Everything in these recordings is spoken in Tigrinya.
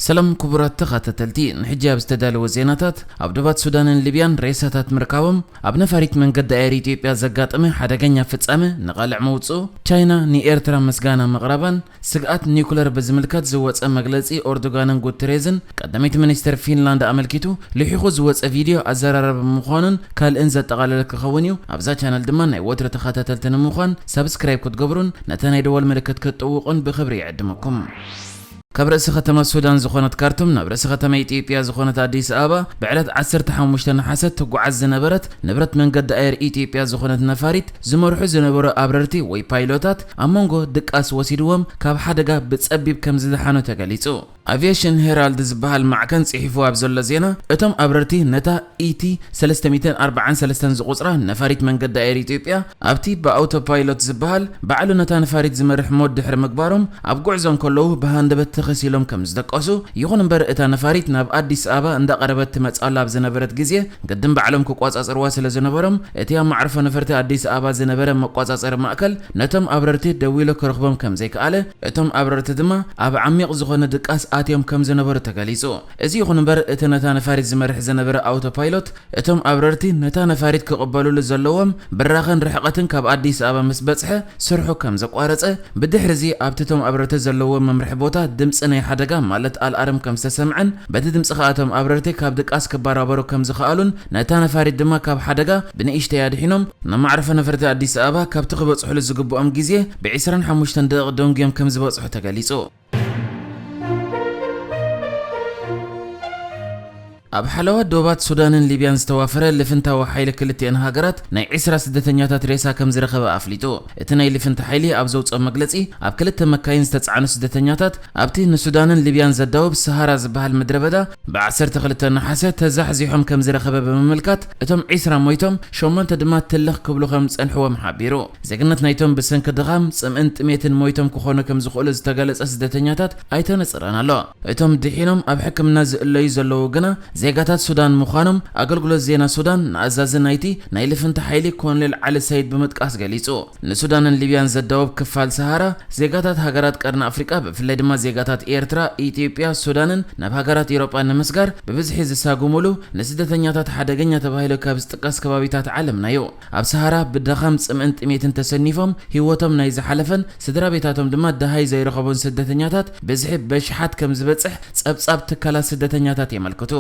ሰላም ክቡራት ተኸታተልቲ፣ ንሕጂ ኣብ ዝተዳለወ ዜናታት፣ ኣብ ዶባት ሱዳንን ሊብያን ሬሳታት ምርካቦም፣ ኣብ ነፋሪት መንገዲ ኣየር ኢትዮጵያ ዘጋጠመ ሓደገኛ ፍጻመ ንቓልዕ መውጽኡ፣ ቻይና ንኤርትራ ምስጋና ምቕራባን፣ ስግኣት ኒውክለር ብዝምልከት ዝወጸ መግለጺ ኦርዶጋንን ጉተሬዝን፣ ቀዳመይቲ ሚኒስተር ፊንላንድ ኣመልኪቱ ልሒኹ ዝወጸ ቪድዮ ኣዘራራቢ ምዃኑን ካልእን ዘጠቓለለ ክኸውን እዩ። ኣብዛ ቻነል ድማ ናይ ወትሩ ተኸታተልቲ ንምዃን ሳብስክራይብ ክትገብሩን ነታ ናይ ደወል ምልክት ክትጥውቑን ብኽብሪ ይዕድመኩም። ካብ ርእሲ ከተማ ሱዳን ዝኾነት ካርቱም ናብ ርእሲ ከተማ ኢትዮጵያ ዝኾነት ኣዲስ ኣበባ ብዕለት ዓሰርተ ሓሙሽተ ነሓሰ ትጓዓዝ ዝነበረት ንብረት መንገዲ ኣየር ኢትዮጵያ ዝኾነት ነፋሪት ዝመርሑ ዝነበሩ ኣብረርቲ ወይ ፓይሎታት ኣብ መንጎ ድቃስ ወሲድዎም ካብ ሓደጋ ብጸቢብ ከም ዝደሓኑ ተገሊጹ። ኣቪዬሽን ሄራልድ ዝበሃል ማዕከን ጽሒፉ ኣብ ዘሎ ዜና፣ እቶም ኣብረርቲ ነታ ኢቲ ሰለስተ ሚእትን ኣርባዓን ሰለስተን ዝቑጽራ ነፋሪት መንገዲ ኣየር ኢትዮጵያ ኣብቲ ብኣውቶ ፓይሎት ዝበሃል ባዕሉ ነታ ነፋሪት ዝመርሕ ሞድ ድሕሪ ምግባሮም፣ ኣብ ጉዕዞ እንከለዉ ብሃንደበት ተኸሲሎም ከም ዝደቀሱ፣ ይኹን እምበር እታ ነፋሪት ናብ ኣዲስ ኣበባ እንዳቐረበት ትመጽኣሉ ኣብ ዝነበረት ግዜ፣ ግድን ባዕሎም ክቆጻጸርዋ ስለ ዝነበሮም፣ እቲ ኣብ መዓርፎ ነፈርቲ ኣዲስ ኣበባ ዝነበረ መቆጻጸሪ ማእከል ነቶም ኣብረርቲ ደዊሉ ክረኽቦም ከም ዘይከኣለ፣ እቶም ኣብረርቲ ድማ ኣብ ዓሚቕ ዝኾነ ድቃስ ኣትዮም ከም ዝነበሩ ተገሊጹ። እዚ ይኹን እምበር፣ እቲ ነታ ነፋሪት ዝመርሕ ዝነበረ ኣውቶ ፓይሎት፣ እቶም ኣብረርቲ ነታ ነፋሪት ክቕበሉሉ ዘለዎም ብራኸን ርሕቐትን ካብ ኣዲስ ኣበባ ምስ በጽሐ፣ ስርሑ ከም ዘቋረጸ፣ ብድሕሪ እዚ ኣብቲ እቶም ኣብረርቲ ዘለዎም መምርሒ ቦታ ድምጺ ናይ ሓደጋ ማለት ኣልኣርም ከም ዝተሰምዐን፣ በቲ ድምጺ ከኣ እቶም ኣብረርቲ ካብ ድቃስ ክበራበሩ ከም ዝኸኣሉን፣ ነታ ነፋሪት ድማ ካብ ሓደጋ ብንእሽተይ ኣድሒኖም፣ ናብ መዕረፊ ነፈርቲ ኣዲስ ኣበባ ካብቲ ክበጽሑሉ ዝግብኦም ግዜ ብዒስራን ሓሙሽተን ደቂቕ ደንጉዮም ከም ዝበጽሑ ተገሊጹ። ኣብ ሓለዋ ዶባት ሱዳንን ሊብያን ዝተዋፈረ ልፍንታዊ ሓይሊ ክልቲአን ሃገራት ናይ ዒስራ ስደተኛታት ሬሳ ከም ዝረኸበ ኣፍሊጡ። እቲ ናይ ልፍንቲ ሓይሊ ኣብ ዘውጽኦ መግለጺ፣ ኣብ ክልተ መካይን ዝተጻዕኑ ስደተኛታት ኣብቲ ንሱዳንን ሊብያን ዘዳውብ ሰሃራ ዝበሃል ምድረ በዳ ብዓሰርተ ክልተ ነሓሰ ተዛሕዚሖም ከም ዝረኸበ ብምምልካት፣ እቶም ዒስራ ሞይቶም፣ ሸሞንተ ድማ ትልኽ ክብሉ ከም ዝጸንሕዎም ሓቢሩ። ዜግነት ናይቶም ብሰንኪ ድኻም፣ ጽምእን ጥሜትን ሞይቶም ክኾኑ ከም ዝኽእሉ ዝተገለጸ ስደተኛታት ኣይተነጽረን ኣሎ። እቶም ድሒኖም ኣብ ሕክምና ዝእለዩ ዘለዉ ግና ዜጋታት ሱዳን ምዃኖም ኣገልግሎት ዜና ሱዳን ንኣዛዚ ናይቲ ናይ ልፍንቲ ሓይሊ ኮሎኔል ዓሊ ሰይድ ብምጥቃስ ገሊጹ። ንሱዳንን ሊብያን ዘዳውብ ክፋል ሰሃራ፣ ዜጋታት ሃገራት ቀርኒ ኣፍሪቃ፣ ብፍላይ ድማ ዜጋታት ኤርትራ፣ ኢትዮጵያ፣ ሱዳንን ናብ ሃገራት ኤውሮጳ ንምስጋር ብብዝሒ ዝሳጉሙሉ፣ ንስደተኛታት ሓደገኛ ተባሂሉ ካብ ዝጥቀስ ከባቢታት ዓለምና እዩ። ኣብ ሰሃራ ብድኻም፣ ጽምእን ጥሜትን ተሰኒፎም ህይወቶም ናይ ዝሓለፈን ስድራ ቤታቶም ድማ ደሃይ ዘይረኸቡን ስደተኛታት ብዝሒ በሽሓት ከም ዝበጽሕ ጸብጻብ ትካላት ስደተኛታት የመልክቱ።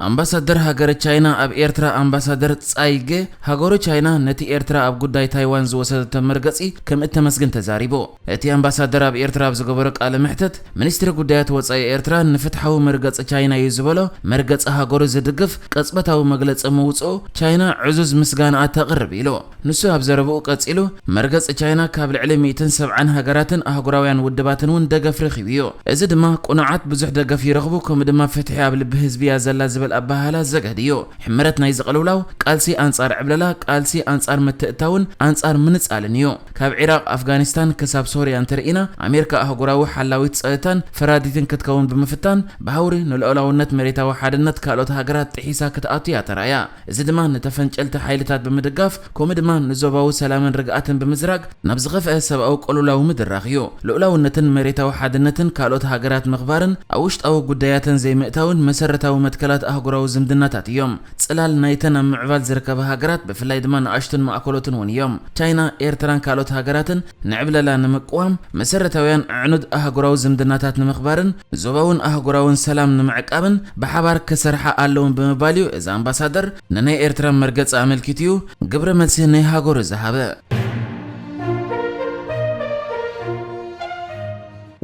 ኣምባሳደር ሃገረ ቻይና ኣብ ኤርትራ ኣምባሳደር ጻይ ገ፣ ሃገሩ ቻይና ነቲ ኤርትራ ኣብ ጉዳይ ታይዋን ዝወሰደቶ መርገጺ ከም እተመስግን ተዛሪቡ። እቲ ኣምባሳደር ኣብ ኤርትራ ኣብ ዝገበሮ ቃለ መሕትት፣ ሚኒስትሪ ጉዳያት ወጻኢ ኤርትራ ንፍትሓዊ መርገጺ ቻይና እዩ ዝበሎ መርገጺ ሃገሩ ዝድግፍ ቅጽበታዊ መግለጺ ምውጽኡ ቻይና ዕዙዝ ምስጋናኣ ተቕርብ ኢሉ። ንሱ ኣብ ዘረብኡ ቀጺሉ፣ መርገጺ ቻይና ካብ ልዕሊ ሚእትን ሰብዓን ሃገራትን ኣህጉራውያን ውድባትን እውን ደገፍ ረኺቡ እዩ። እዚ ድማ ቅኑዓት ብዙሕ ደገፍ ይረኽቡ፣ ከምኡ ድማ ፍትሒ ኣብ ልቢ ህዝቢ እያ ዘላ ዝብል ኣበሃህላ ዘገድ እዩ። ሕመረት ናይዚ ቅልውላው ቃልሲ ኣንጻር ዕብለላ፣ ቃልሲ ኣንጻር ምትእታውን ኣንጻር ምንጻልን እዩ። ካብ ዒራቕ፣ ኣፍጋኒስታን ክሳብ ሶርያ እንተርኢና፣ ኣሜሪካ ኣህጉራዊ ሓላዊት ጸጥታን ፈራዲትን ክትከውን ብምፍታን፣ ብሃውሪ ንልኡላውነት መሬታዊ ሓድነት ካልኦት ሃገራት ጥሒሳ ክትኣቱ እያ ተራእያ። እዚ ድማ ንተፈንጨልቲ ሓይልታት ብምድጋፍ፣ ከምኡ ድማ ንዞባዊ ሰላምን ርግኣትን ብምዝራግ ናብ ዝኸፍአ ሰብኣዊ ቅልውላው ምድራኽ እዩ። ልኡላውነትን መሬታዊ ሓድነትን ካልኦት ሃገራት ምኽባርን ኣብ ውሽጣዊ ጉዳያተን ዘይምእታውን መሰረታዊ መትከላት ኣህጉራዊ ዝምድናታት እዮም። ጽላል ናይተን ኣብ ምዕባል ዝርከባ ሃገራት፣ ብፍላይ ድማ ንኣሽቱን ማእከሎትን እውን እዮም። ቻይና፣ ኤርትራን ካልኦት ሃገራትን ንዕብለላ ንምቅዋም፣ መሰረታውያን ኣዕኑድ ኣህጉራዊ ዝምድናታት ንምኽባርን ዞባውን ኣህጉራውን ሰላም ንምዕቃብን ብሓባር ክሰርሓ ኣለውን ብምባል እዩ እዚ ኣምባሳደር ንናይ ኤርትራ መርገጺ ኣመልኪቱ እዩ ግብረ መልሲ ናይ ሃገሩ ዝሃበ።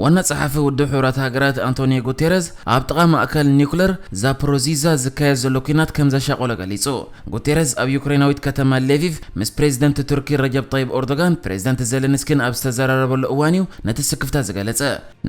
ዋና ጸሓፊ ውድብ ሕቡራት ሃገራት ኣንቶኒዮ ጉቴረዝ ኣብ ጥቓ ማእከል ኒውክለር ዛፖሮዚዛ ዝካየድ ዘሎ ኲናት ከም ዘሻቆሎ ገሊጹ። ጉቴረዝ ኣብ ዩክሬናዊት ከተማ ሌቪቭ ምስ ፕሬዚደንት ቱርኪ ረጀብ ጠይብ ኦርዶጋን፣ ፕሬዚደንት ዜሌንስኪን ኣብ ዝተዘራረበሉ እዋን እዩ ነቲ ስክፍታ ዝገለጸ።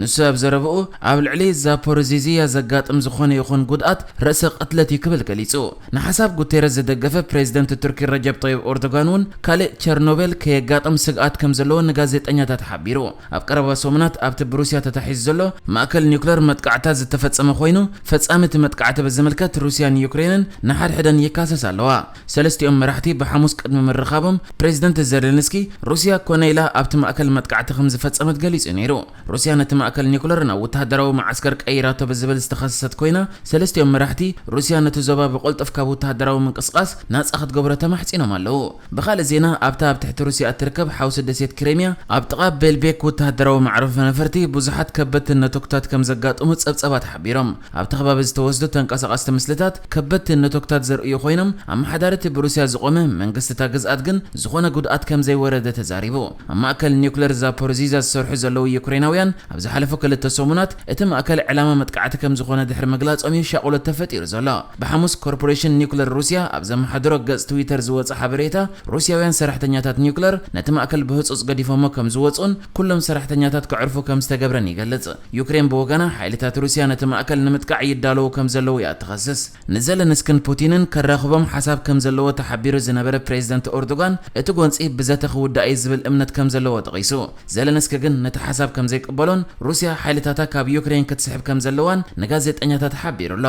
ንሱ ኣብ ዘረብኡ፣ ኣብ ልዕሊ ዛፖሮዚዝያ ዘጋጥም ዝኾነ ይኹን ጉድኣት ርእሰ ቅትለት እዩ ክብል ገሊጹ። ንሓሳብ ጉቴረዝ ዝደገፈ ፕሬዚደንት ቱርኪ ረጀብ ጠይብ ኦርዶጋን እውን ካልእ ቸርኖቤል ከየጋጥም ስግኣት ከም ዘለዎ ንጋዜጠኛታት ሓቢሩ። ኣብ ቀረባ ሰሙናት ኣብቲ ብሩስ ሩስያ ተታሒዙ ዘሎ ማእከል ኒውክለር መጥቃዕታ ዝተፈጸመ ኮይኑ፣ ፈጻሚ እቲ መጥቃዕቲ ብዝምልከት ሩስያን ዩክሬንን ንሓድሕደን ይካሰሳ ኣለዋ። ሰለስቲኦም መራሕቲ ብሓሙስ ቅድሚ ምርኻቦም፣ ፕሬዚደንት ዜለንስኪ ሩስያ ኮነ ኢላ ኣብቲ ማእከል መጥቃዕቲ ከም ዝፈጸመት ገሊጹ ነይሩ። ሩስያ ነቲ ማእከል ኒውክለር ናብ ወተሃደራዊ መዓስከር ቀይራቶ ብዝብል ዝተኸሰሰት ኮይና፣ ሰለስቲኦም መራሕቲ ሩስያ ነቲ ዞባ ብቕልጡፍ ካብ ወተሃደራዊ ምንቅስቓስ ናጻ ክትገብሮ ተማሕጺኖም ኣለዉ። ብኻልእ ዜና፣ ኣብታ ኣብ ትሕቲ ሩስያ እትርከብ ሓውሲ ደሴት ክሬምያ ኣብ ጥቓ ቤልቤክ ወተሃደራዊ መዕረፊ ነፈርቲ ብዙሓት ከበድቲ ነቶክታት ከም ዘጋጥሙ ጸብጸባት ሓቢሮም። ኣብቲ ከባቢ ዝተወስዱ ተንቀሳቐስቲ ምስልታት ከበድቲ ነቶክታት ዘርእዩ ኮይኖም፣ ኣመሓዳሪ እቲ ብሩስያ ዝቖመ መንግስቲ እታ ግዝኣት ግን ዝኾነ ጉድኣት ከም ዘይወረደ ተዛሪቡ። ኣብ ማእከል ኒውክለር ዛፖሮዚዛ ዝሰርሑ ዘለዉ ዩክሬናውያን ኣብ ዝሓለፉ ክልተ ሰሙናት እቲ ማእከል ዕላማ መጥቃዕቲ ከም ዝኾነ ድሕሪ ምግላጾም እዩ ሻቕሎት ተፈጢሩ ዘሎ። ብሓሙስ ኮርፖሬሽን ኒውክለር ሩስያ ኣብ ዘመሓደሮ ገጽ ትዊተር ዝወጸ ሓበሬታ፣ ሩስያውያን ሰራሕተኛታት ኒውክለር ነቲ ማእከል ብህጹጽ ገዲፎሞ ከም ዝወጹን ኩሎም ሰራሕተኛታት ክዕርፉ ከም ዝተገብረን ይገልጽ። ዩክሬን ብወገና፣ ሓይልታት ሩስያ ነቲ ማእከል ንምጥቃዕ ይዳለዉ ከም ዘለዉ እያ እትኸስስ። ንዘለንስክን ፑቲንን ከራኽቦም ሓሳብ ከም ዘለዎ ተሓቢሩ ዝነበረ ፕሬዚደንት ኦርዶጋን፣ እቲ ጎንጺ ብዘተ ክውዳእ እዩ ዝብል እምነት ከም ዘለዎ ጠቒሱ። ዘለንስኪ ግን ነቲ ሓሳብ ከም ዘይቅበሎን ሩስያ ሓይልታታ ካብ ዩክሬን ክትስሕብ ከም ዘለዋን ንጋዜጠኛታት ሓቢሩ ኣሎ።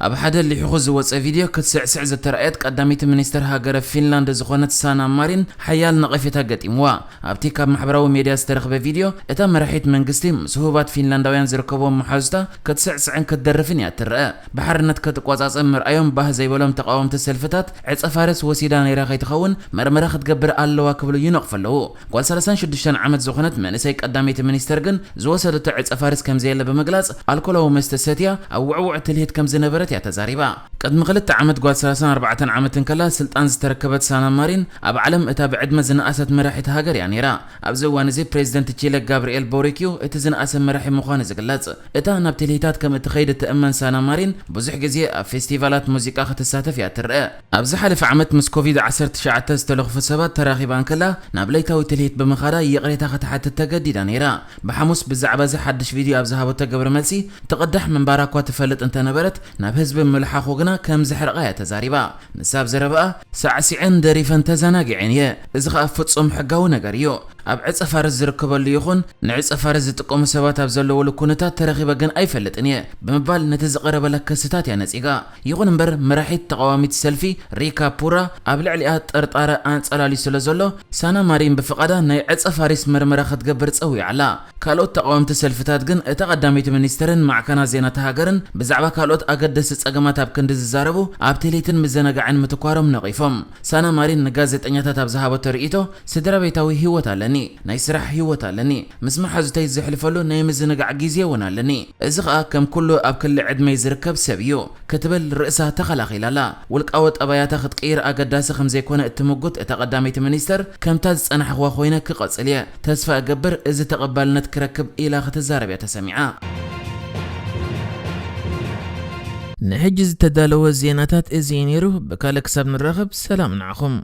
ኣብ ሓደ ሊሕኹ ዝወጸ ቪድዮ ክትስዕስዕ ዝተራእየት ቀዳመይቲ ሚኒስትር ሃገረ ፊንላንድ ዝኾነት ሳና ማሪን ሓያል ነቐፌታ ገጢምዋ። ኣብቲ ካብ ማሕበራዊ ሜድያ ዝተረኽበ ቪድዮ፣ እታ መራሒት መንግስቲ ምስ ህቡባት ፊንላንዳውያን ዝርከብዎም መሓዙታ ክትስዕስዕን ክትደርፍን እያ ትረአ። ብሓርነት ክትቆጻጸር ምርኣዮም ባህ ዘይበሎም ተቓወምቲ ሰልፍታት፣ ዕጸ ፋርስ ወሲዳ ነይራ ከይትኸውን መርመራ ክትገብር ኣለዋ ክብሉ ይነቕፉ ኣለዉ። ጓል ሰላሳን ሽዱሽተን ዓመት ዝኾነት መንእሰይ ቀዳመይቲ ሚኒስተር ግን ዝወሰደቶ ዕጸ ፋርስ ከም ዘየለ ብምግላጽ፣ ኣልኮላዊ መስተ ሰትያ ኣብ ውዕዉዕ ትልሂት ከም ዝነበረት እያ ተዛሪባ። ቅድሚ ክልተ ዓመት ጓል ሰላሳን ኣርባዕተን ዓመት እንከላ ስልጣን ዝተረከበት ሳና ማሪን ኣብ ዓለም እታ ብዕድመ ዝነኣሰት መራሒት ሃገር እያ ነይራ። ኣብዚ እዋን እዚ ፕሬዚደንት ቺለ ጋብርኤል ቦሪክ እዩ እቲ ዝነኣሰ መራሒ ምዃኑ ዝግለጽ። እታ ናብ ትልሂታት ከም እትኸይድ እትእመን ሳና ማሪን ብዙሕ ግዜ ኣብ ፌስቲቫላት ሙዚቃ ክትሳተፍ እያ ትረአ። ኣብ ዝሓለፈ ዓመት ምስ ኮቪድ ዓሰርተ ትሽዓተ ዝተለኽፉ ሰባት ተራኺባ እንከላ፣ ናብ ለይታዊ ትልሂት ብምኻዳ ይቕሬታ ክትሓትት ተገዲዳ ነይራ። ብሓሙስ ብዛዕባ እዚ ሓድሽ ቪድዮ ኣብ ዝሃበቶ ግብረ መልሲ፣ ትቕዳሕ ምንባራ እኳ ትፈልጥ እንተነበረት፣ ናብ ህዝቢ ምልሓኹ ግና ከም ዘሕረቓ እያ ተዛሪባ። ንሳ ኣብ ዘረባኣ፣ "ሳዕሲዐን ደሪፈን ተዘናጊዐን እየ። እዚ ኸኣ ፍጹም ሕጋዊ ነገር እዩ። ኣብ ዕጸ ፋርስ ዝርከበሉ ይኹን ንዕጸ ፋርስ ዝጥቀሙ ሰባት ኣብ ዘለውሉ ኩነታት ተረኺበ ግን ኣይፈልጥን እየ" ብምባል ነቲ ዝቐረበላ ክስታት እያ ነጺጋ። ይኹን እምበር፣ መራሒት ተቓዋሚት ሰልፊ ሪካ ፑራ ኣብ ልዕሊኣ ጥርጣረ ኣንጸላልዩ ስለ ዘሎ፣ ሳና ማሪን ብፍቓዳ ናይ ዕጸ ፋሪስ መርመራ ክትገብር ጸዊዓ ኣላ። ካልኦት ተቓወምቲ ሰልፍታት ግን እታ ቀዳመይቲ ሚኒስተርን ማዕከናት ዜና እታ ሃገርን ብዛዕባ ካልኦት ኣገደስቲ ጸገማት ኣብ ክንዲ ዝዛረቡ፣ ኣብ ትልሂትን ምዘነጋዕን ምትኳሮም ነቒፎም። ሳና ማሪን ንጋዜጠኛታት ኣብ ዝሃበቶ ርእይቶ፣ "ስድራ ቤታዊ ህይወት ኣለኒ፣ ናይ ስራሕ ህይወት ኣለኒ፣ ምስ መሓዙተይ ዘሕልፈሉ ናይ ምዝንጋዕ ግዜ እውን ኣለኒ። እዚ ኸኣ ከም ኩሉ ኣብ ክሊ ዕድመይ ዝርከብ ሰብ እዩ" ክትብል ርእሳ ተኸላኺላ ኣላ። ውልቃዊ ጠባያታ ክትቅይር ኣገዳሲ ከም ዘይኮነ እትምጉት እታ ቀዳመይቲ ሚኒስተር፣ "ከምታ ዝጸናሕኽዋ ኮይነ ክቐጽል እየ። ተስፋ እገብር እዚ ተቐባልነት ክረክብ" ኢላ ክትዛረብ እያ ተሰሚዓ። ንሕጂ ዝተዳለወ ዜናታት እዚ እዩ ነይሩ። ብካልእ ክሳብ ንራኸብ፣ ሰላም ንዓኹም።